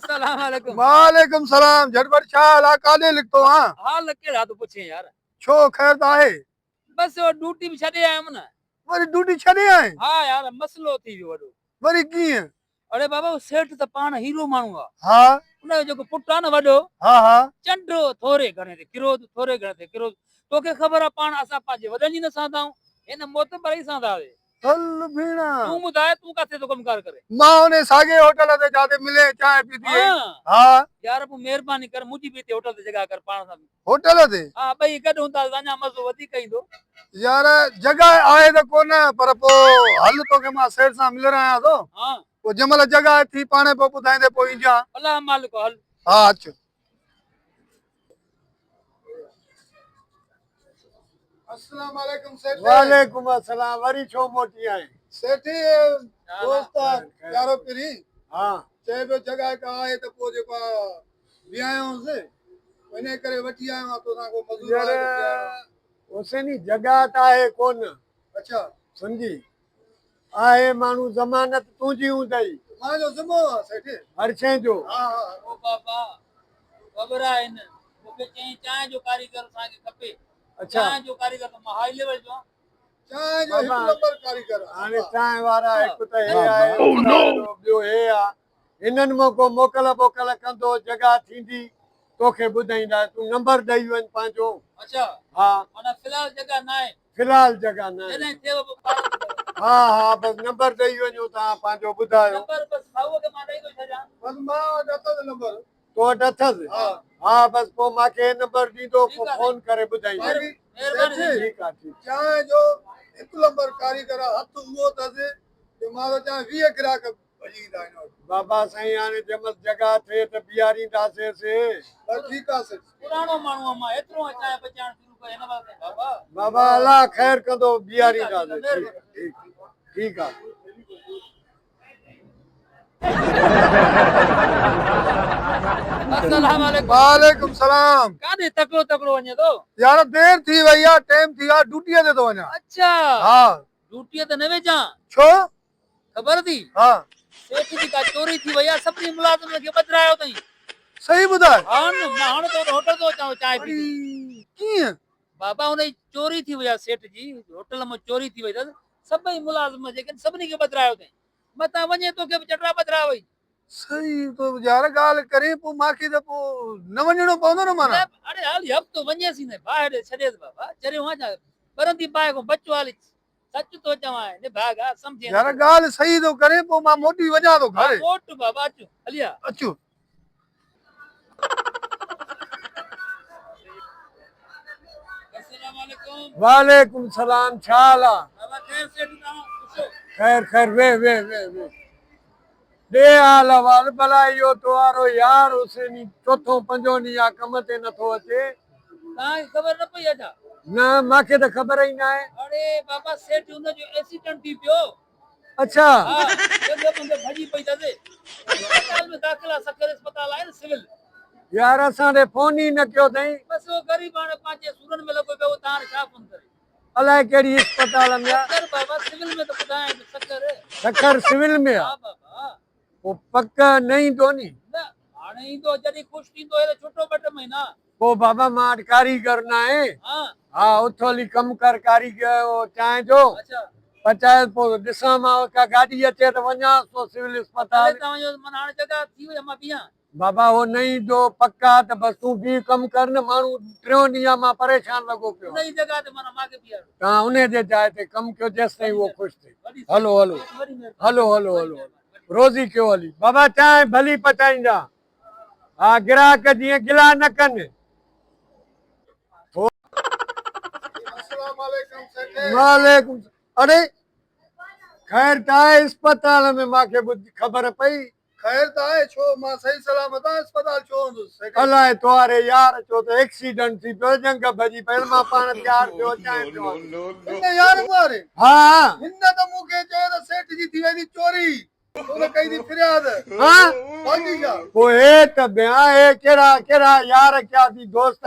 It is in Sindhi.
السلام عليڪم. وعليڪم سلام جهٽ پٽ ڇا حال آ ڪاڏي لڪتو آن. حال ڪهڙا ٿو پڇين يار. ڇو خير ته آهي. بس اهو ڊيوٽي به ڇڏي آيم نه. وري ڊيوٽي ڇڏي آئين. ها يار مسئلو ٿي ويو وڏو. وري ڪيئن. اڙي بابا اهو سيٺ ته پاڻ هيرو ماڻهو آ. ها. ان جو جيڪو پٽ آ نه وڏو. ها ها. چنڊ ٿوري گهڻي تي ڪروڌ ٿوري گهڻي تي ڪروڌ. توکي خبر آ پاڻ اسان پنهنجي وڏن جي نه سهندا آهيون هن معتبر ئي سهندا هئي. هل ڀيڻا. تون ٻڌاء تون ڪاٿي ٿو ڪم ڪار ڪرين؟ مان انهي ساڳئي هوٽل تي جاتي ملين چانهه پيتي هئي. ها. يار پوء مهرباني ڪر منهنجي به هتي هوٽل تي جڳهه ڪر پاڻ سان. هوٽل تي؟ ها ٻئي گڏ هونداسين ته اڃا مزو وڌيڪ ايندو. يار جڳهه آهي ته ڪونه پر پوء هل توکي مان سيٺ سان ملرايان ٿو. ها. پوء جنهن مهل جڳهه ٿي پاڻهي پوء ٻڌائيندي پوء اينجان. الله مالڪ هل. ها اچ. السلام عليڪم سيٺ. وعليڪم السلام وري ڇو موٽي آئين. سيٺ دوست آ پيارو پرين. ها. چئي پيو جڳهه ڪا آهي ته پوء جيڪو آ ويهايونس انهي ڪري وٺي آيو آهيان توسان ڪو مزور آهي ته ويهايو. حسيني جڳهه ته آهي ڪونه. اڇا. سمجهي آهي ماڻهو ضمانت تنهنجي هوندئي. مان جو ذمو آ سيٺ. هر شيء جو. ها ها. او بابا گهٻراء نه مون کي چيائين چانهه جو ڪاريگر اسان کي کپي. اڇا. چانهه جو ڪاريگر ته مان هائي ليول جو آهيان. چانهه جو هڪ نمبر ڪاريگر آ. هاڻي چانهه وارا هڪ ته هي آهي ٻيو هي آ. هنن مان ڪو موڪل ٻوڪل ڪندو جڳهه ٿيندي توکي ٻڌائيندا تون نمبر ڏئي وڃ پنهنجو. اڇا ها. معنيٰ في الحال جڳهه ناهي. في الحال جڳهه ناهي. جڏهن ٿئيو پوء پاڻ ٻڌايو. ها ها بس نمبر ڏئي وڃو توهان پنهنجو ٻڌايو. نمبر بس ڀائوء کي مان ڏئي ٿو ڇڏيان. بس مان وٽ اٿس نمبر. تو وٽ اٿس؟ ها. ها بس پوء مان کي نمبر ڏيندو پوء ٺيڪ آ فون ڪري ٻڌائيندو. باقي مهرباني سيٺ ٺيڪ آ ٺيڪ. چانهه جو هڪ نمبر ڪاريگر آ هٿ اهو اٿس جو مان ٿو چوان 20 گراهڪ ڀڄي ايندا هن وٽ. بابا سائين هاڻي جنهن مهل جڳهه ٿئي ته بيهارينداسينس. بس ٺيڪ آ سيٺ. پراڻو ماڻهو آ مان ايترو چانهه پچائڻ شروع ڪئي هن وقت تائين بابا. بابا الله خير ڪندو بيهارينداسين ٺيڪ ٺيڪ ٺيڪ آ. السلام عليڪم. وعليڪم سلام. ڪاڏي تڪڙو تڪڙو وڃين ٿو؟ يار دير ٿي وئي آ ٽيم ٿي ويو آ ڊيوٽيء تي ٿو وڃان. اڇا. ها. ڊيوٽيء تي نه ويجهان. ڇو؟ خبر اٿئي؟ ها. سيٺ جي ڪا چوري ٿي وئي آ سڀني ملازمن کي ٻڌرايو اٿئي. صحيح ٻڌاء. ها نه مان هاڻي تو وٽ هوٽل ٿو اچان چانهه پي. اڙي ڪيئن؟ بابا ان جي چوري ٿي وئي آ سيٺ جي هوٽل مان چوري ٿي وئي اٿس سڀئي ملازم جيڪي آهن سڀني کي ٻڌرايو اٿئي. متان وڃي توکي به چٽرا ٻڌرا وئي. صحيح تو يار ڳالهه ڪرين پوء مانکي ته پوء نه وڃڻو پوندو نه معنيٰ. نه اڙي هل هفتو وڃيس ئي نه باهه ڏي ڇڏيس بابا چريو آهين ڇا ٻرندي باهه کان بچو هالي سچ ٿو چوانء نڀاڳا سمجهين يار ڳالهه صحيح ٿو ڪرين پوء مان موٽي وڃان ٿو گهر. ها موٽ بابا اچ هلي آ. اچ. السلام عليڪم. وعليڪم سلام ڇا حال آ. بابا خير سيٺ توهان پڇو. خير خير ويهه ويهه ويهه ويهه ڏي حال احوال ڀلا اهو تو وارو يار حسيني چوٿون پنجون ڏينهن آ ڪم تي نٿو اچي. توهان کي خبر نه پئي آ ڇا؟ نه مانکي ته خبر ئي ناهي. اڙي بابا سيٺ ان جو ايڪسيڊنٽ ٿي پيو. اڇا. ها جڳهه بنگه ڀڄي پئي اٿس. اسپتال ۾ داخل آ سکر اسپتال آهي نه سول. يار اسان ڏي فون ئي نه ڪيو اٿئي. بس اهو غريب هاڻي پنهنجي سورن ۾ لڳو پيو توهان ڏي ڇا فون ڪري. الائي ڪهڙي اسپتال ۾ آ. سکر بابا سول ۾ ته ٻڌايانء ته سکر. سکر سول ۾ آ. ها بابا. پوء پڪ نه ايندو ني. نه هاڻي ايندو جڏهن خوش ٿيندو هي ته ڇٽو ٻه ٽي مهينا. پوء بابا مان وٽ ڪاريگر ناهي. ها. ها اٿ هلي ڪم ڪر ڪاريگر چانهه جو. اڇا. پچائي پوء ڏسان مان ڪا گاڏي اچي ته وڃانس ٿو سول اسپتال. هلي توهان جو معنيٰ هاڻي جڳهه ٿي وئي مان بيهان. بابا هو نه ايندو پڪ آ ته بس تون بيهه ڪم ڪر نه ماڻهو ٽيون ڏينهن آ مان پريشان لڳو پيو آهيان. انهي جڳهه تي معنيٰ مان کي بيهاريو. توهان انهي جي جاء تي ڪم ڪيو جيستائين اهو خوش ٿئي. هلو هلو هلو هلو هلو روزي ڪيو هلي. بابا چانهه ڀلي پچائيندا ها گراهڪ جيئن گلا نه ڪن. السلام عليڪم سيٺ. وعليڪم اڙي خير ته آهي اسپتال ۾ مان کي خبر پئي. خير ته آهي ڇو مان صحيح سلامت آهيان اسپتال ڇو هوندس سيٺ. الائي توهاري يار چيو ته ايڪسيڊنٽ ٿي پيو ڄنگهه ڀڄي پئي مان پاڻ تيار ٿيو اچانء پيو. هن يار واري ها هن ته مون کي چيو ته سيٺ جي ٿي ويندي چوري تو نه ڪئي ٿي فرياد ها باقي ڇا. پوء هي ته بيان هي ڪهڙا ڪهڙا يار ڪيا ٿي دوست.